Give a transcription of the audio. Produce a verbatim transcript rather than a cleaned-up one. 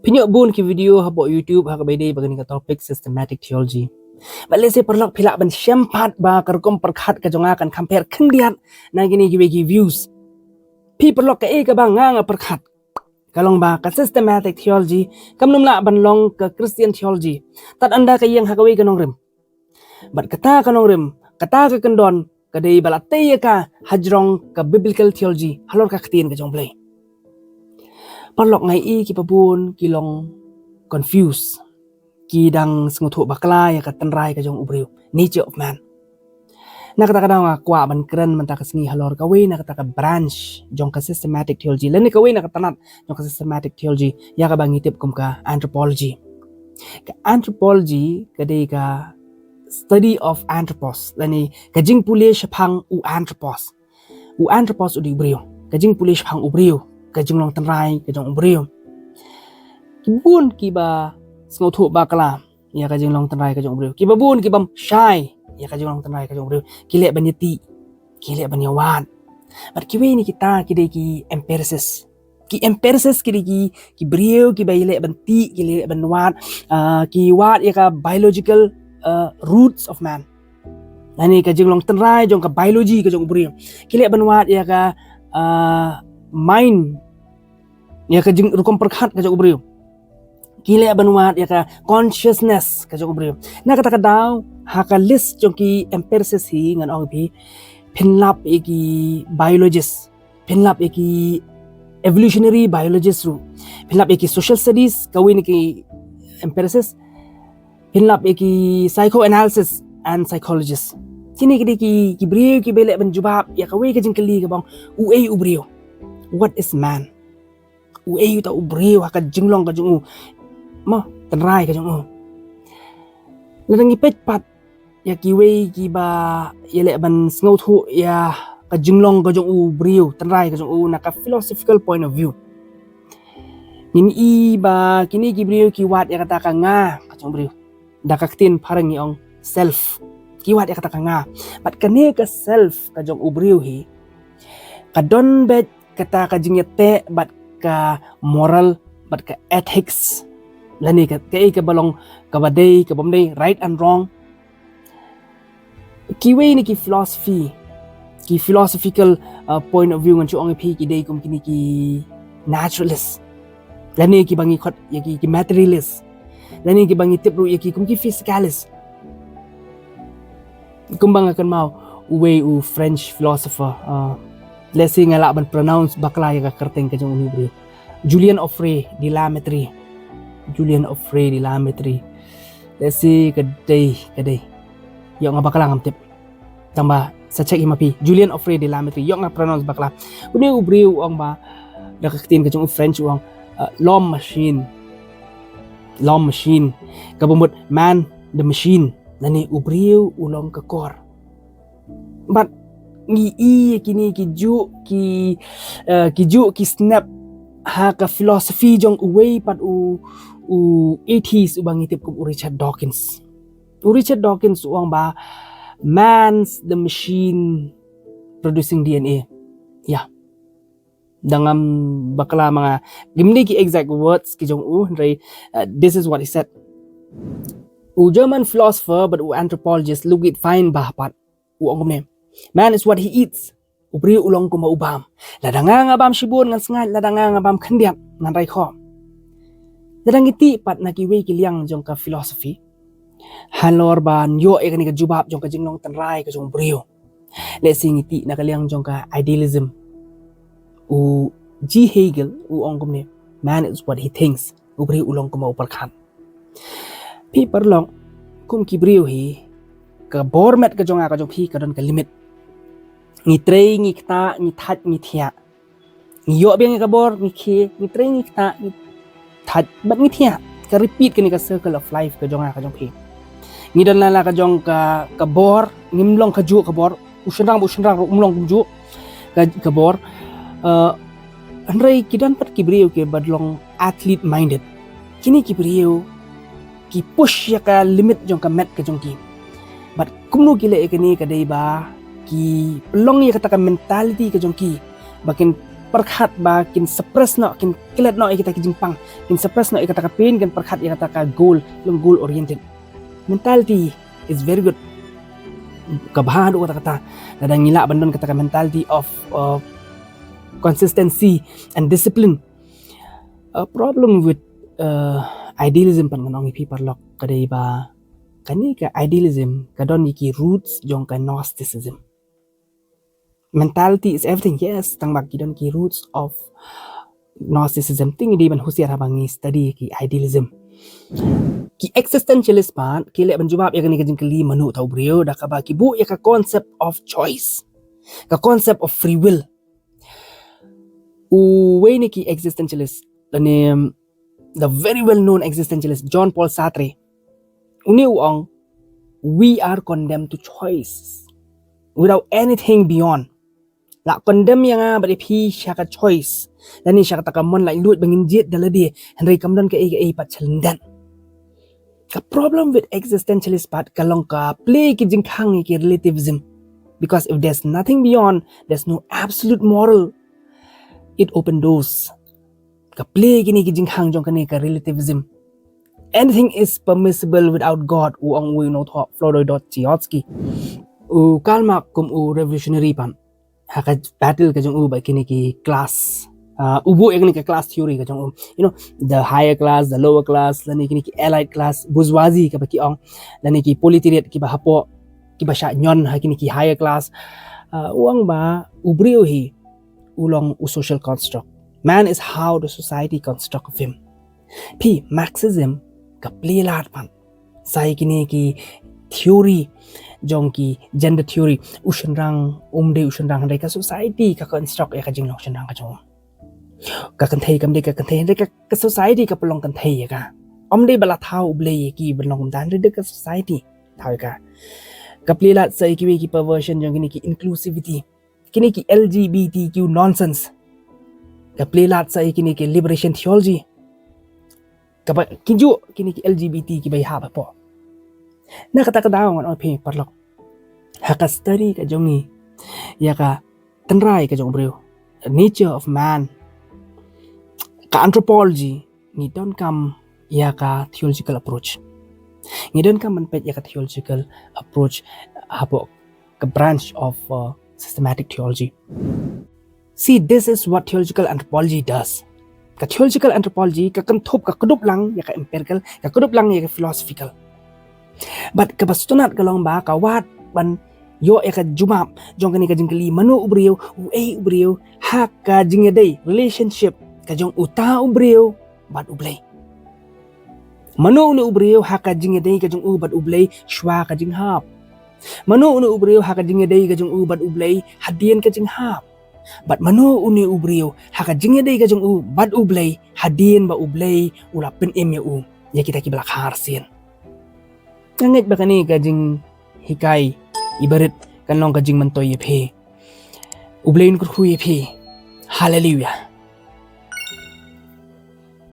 Phi ïoh bun ki video hapoh YouTube ha kaba ïadei bad kane ka topic systematic theology. Bad lehse paralok phi lah ban shem pat ba ka rukom pyrkhat ka jong nga kan compare khyndiat na kine kiwei ki views. Phi paralok, kaei kaba nga nga pyrkhat ka long ba ka systematic theology kam nym lah ban long ka Christian theology tad ynda ka ïeng ha kawei ka nongrim. Bad kata ka nongrim, kata ka kyndon, ka dei ba la tei ïa ka hajrong ka biblical theology halor ka ktien ka jong U Blei. Paralok, nga ïohi kiba bun ki long confused, ki dang sngewthuh bakla ïa ka tynrai ka jong u briew, nature of man. Na kata ka daw nga kwah ban kren mynta ka sngi halor kawei na kata ka branch jong ka systematic theology lane kawei na ka tnat jong ka systematic theology, ïa kaba ngi tip kum ka anthropology. Ka anthropology ka dei ka study of anthropos, lane ka jingpule shaphang u anthropos. U anthropos u dei u briew, ka jingpule shaphang u briew, ka jinglong tynrai ka jong u briew. Ki bun kiba sngewthuh bakla ïa ka jinglong tynrai ka jong u briew, kiba bun ki bym shai ïa ka jinglong tynrai ka jong u briew, ki leh ban ïatih, ki leh ban ïawad. Bad kiwei na kita ki dei ki empiricist. Ki empiricist ki dei ki, ki briew kiba ïaleh ban tih, ki leh ban wad, ah, ki wad ïa ka biological, ah, roots of man, lane ka jinglong tynrai jong ka biology ka jong u briew. Ki leh ban wad ïa ka, ah, mind, ïa ka jing, rukom pyrkhat ka jong u briew. Ki leh ban wad ïa ka consciousness ka jong u briew. Na kata ka daw ha ka list jong ki empiricist hi ngan ong phi, phin lap ïa ki biologist, phin lap ïa ki evolutionary biologist ruh, phin lap ïa ki social studies, kawei na ki empiricist, phin lap ïa ki psychoanalysis and psychologist. Kine ki dei ki, ki briew kiba leh ban jubab ïa kawei ka jingkylli kaba ong, uei u briew? What is man? Uei uta u briew ha ka jinglong ka jong u, mo, tynrai ka jong u? Lada ngi peit pat ïa kiwei kiba ïaleh ban sngewthuh ïa ka jinglong ka jong u briew, tynrai ka jong u, na ka philosophical point of view, ngin i ba kine ki briew ki wad ïa kata ka nga ka jong u briew. Da ka ktien phareng ngi ong self. Ki wad ïa kata ka nga. Bad kane ka self ka jong u briew hi, ka don beit kata ka jingïateh bad ka moral bad ka ethics, lane ka, kaei kaba long kaba dei, ka bym dei, right and wrong. Kiwei na ki philosophy, ki philosophical, uh, point of view ngan shu ong ïa phi, ki dei kum kine ki naturalist, lane kiba ngi khot ïa ki, ki materialist, lane kiba ngi tip ruh ïa ki kum ki physicalist. Kumba nga kynmaw uwei u French philosopher, uh, lehse nga lah ban pronounce bakla ïa ka kyrteng ka jong une u briew, Julien Offray de La Mettrie. Julien Offray de La Mettrie. Lehse ka dei, ka dei. Ïoh nga bakla ngam tip. Tangba sa check hi ma phi. Julien Offray de La Mettrie. Ïoh nga pronounce bakla. Une u briew u ong ba, da ka ktien ka jong u French u ong, uh, l'homme machine. L'homme machine. Kaba mut man the machine. Lane u briew u long ka kor. Bad ngi i kine ki juh ki, uh, ki juh ki snep ha ka philosophy jong uwei pat u, u atheist uba ngi tip kum u Richard Dawkins. U Richard Dawkins u ong ba, man's the machine producing D N A. Ya. Da ngam bakla ma nga, ngim dei ki exact words ki jong u, hynrei, uh, this is what he said. U German philosopher bad u anthropologist Ludwig Feuerbach pat u ong kumne, man is what he eats. U briew u long kumba u bam. Lada nga nga bam shibun ngan sngaid, lada nga nga bam khyndiat ngan rai khom. Lada ngi tih pat na kiwei ki liang jong ka philosophy halor ban ïoh ïa kane ka jubab jong ka jinglong tynrai ka jong u briew, lehse ngi tih na ka liang jong ka idealism, u G. Hegel u ong kumne, man is what he thinks. U briew u long kumba u pyrkhat. Phi paralok, kum ki briew hi, ka bor met ka jong nga ka jong phi ka don ka limit. Ngi trei, ngi ktah, ngi thait, ngi thiah. Ngi ïoh biang ïa ka bor, ngi khie, ngi trei, ngi ktah, ngi thait bad ngi thiah. Ka repeat kane ka circle of life ka jong nga ka jong phi. Ngi don la la ka jong ka, ka bor, ngim long kajuh ka bor. U shynrang bad u shynrang ruh um long kumjuh ka, ka bor. Uh, hynrei ki don pat ki briew kiba long athlete minded. Kine ki briew ki push ïa ka limit jong ka met ka jong ki. Bad kumno ki leh ïa kane ka dei ba ki pynlong ïa kata ka mentality ka jong ki ba kin pyrkhat ba kin suppress noh, kin klet noh ïa kita ki jingpang, kin suppress noh ïa kata ka pain, kin pyrkhat ïa kata ka goal, long goal oriented. Mentality is very good. Ka bha haduh katta katta. Lada ngi lah ban don kata ka mentality of uh, consistency and discipline. A problem with uh, idealism, pat ngan ong ïa phi paralok, ka dei ba kane ka idealism ka don ïa ki roots jong ka Gnosticism. Mentality is everything, yes, tang ba ki don ki roots of Gnosticism. Te ngi dei ban husiar haba ngi study ki idealism. Ki existentialist pat ki leh ban jubab ïa kane ka jingkylli mano uta u briew da kaba ki buh ïa ka concept of choice, ka concept of free will. Uwei na ki existentialist, lane the very well known existentialist, Jean Paul Sartre, une u ong, "We are condemned to choice without anything beyond." La condemn ïa nga bad ïa phi sha ka choice, lane sha kata ka mon laitluid ba ngin jied da lade, hynrei kam don kaei kaei pat sha lyndet. Ka problem with existentialist pat ka long ka plie ki jingkhang ïa ki relativism. Because if there's nothing beyond, there's no absolute moral. It open doors. Ka plie kine ki jingkhang jong kane ka relativism. Anything is permissible without God, u ong uwei u nongthoh, Fyodor Dostoevsky. U Karl Marx kum u revolutionary pat, ha ka battle ka jong u bad kine ki class, uh, u buh ïa kine ki class theory ka jong u, you know, the higher class, the lower class, lane kine ki elite class, bourgeoisie kaba ki ong, lane ki proletariat kiba hapoh, kiba shah ñion ha kine ki higher class. Uh, u ong ba u briew hi u long u social construct. Man is how the society construct of him. Phi, Marxism ka plie lad pat sa ïa kine ki theory jong ki gender theory. U shynrang um dei u shynrang hynrei ka society ka construct ïa ka jinglong shynrang ka jong u. Ka kynthei kam dei ka kynthei hynrei ka, ka society ka pynlong kynthei ïa ka. Um dei ba la thaw u Blei ïa ki ban long kumta hynrei dei ka society thaw ïa ka. Ka plie lad sa ïa kiwei ki perversion jong kine ki inclusivity, kine ki L G B T Q nonsense. Ka plie lad sa ïa kine ki liberation theology. Kaba ki juh kine ki L G B T kiba ïahap hapoh. Na kata ka daw ngan ong phi paralok, ha ka study ka jong ngi ïa ka tynrai ka jong u briew, nature of man, ka anthropology, ngi donkam ïa ka theological approach. Ngi donkam ban peit ïa ka theological approach hapoh ka branch of uh, systematic theology. See, this is what theological anthropology does. Ka theological anthropology ka kynthup, ka kdup lang ïa ka empirical, ka kdup lang ïa ka philosophical. Bad kaba sngewtynnat ka long ba ka wad ban ïoh ïa ka jubab jong kane ka jingkylli mano u briew, uei u briew, ha ka jingïadei, relationship ka jong uta u briew bad u Blei. Mano une u briew ha ka jingïadei ka jong u bad u Blei shwa ka jinghap? Mano une u briew ha ka jingïadei ka jong u bad u Blei hadien ka jinghap? Bad mano une u briew ha ka jingïadei ka jong u bad u Blei hadien ba u Blei u la pynim ïa u ïa kita kiba la kha arsien? Nga ngeit ba kane ka jinghikai i barit kan long ka jingmyntoi ïa phi. U Blei un kyrkhu ïa phi. Haleluya.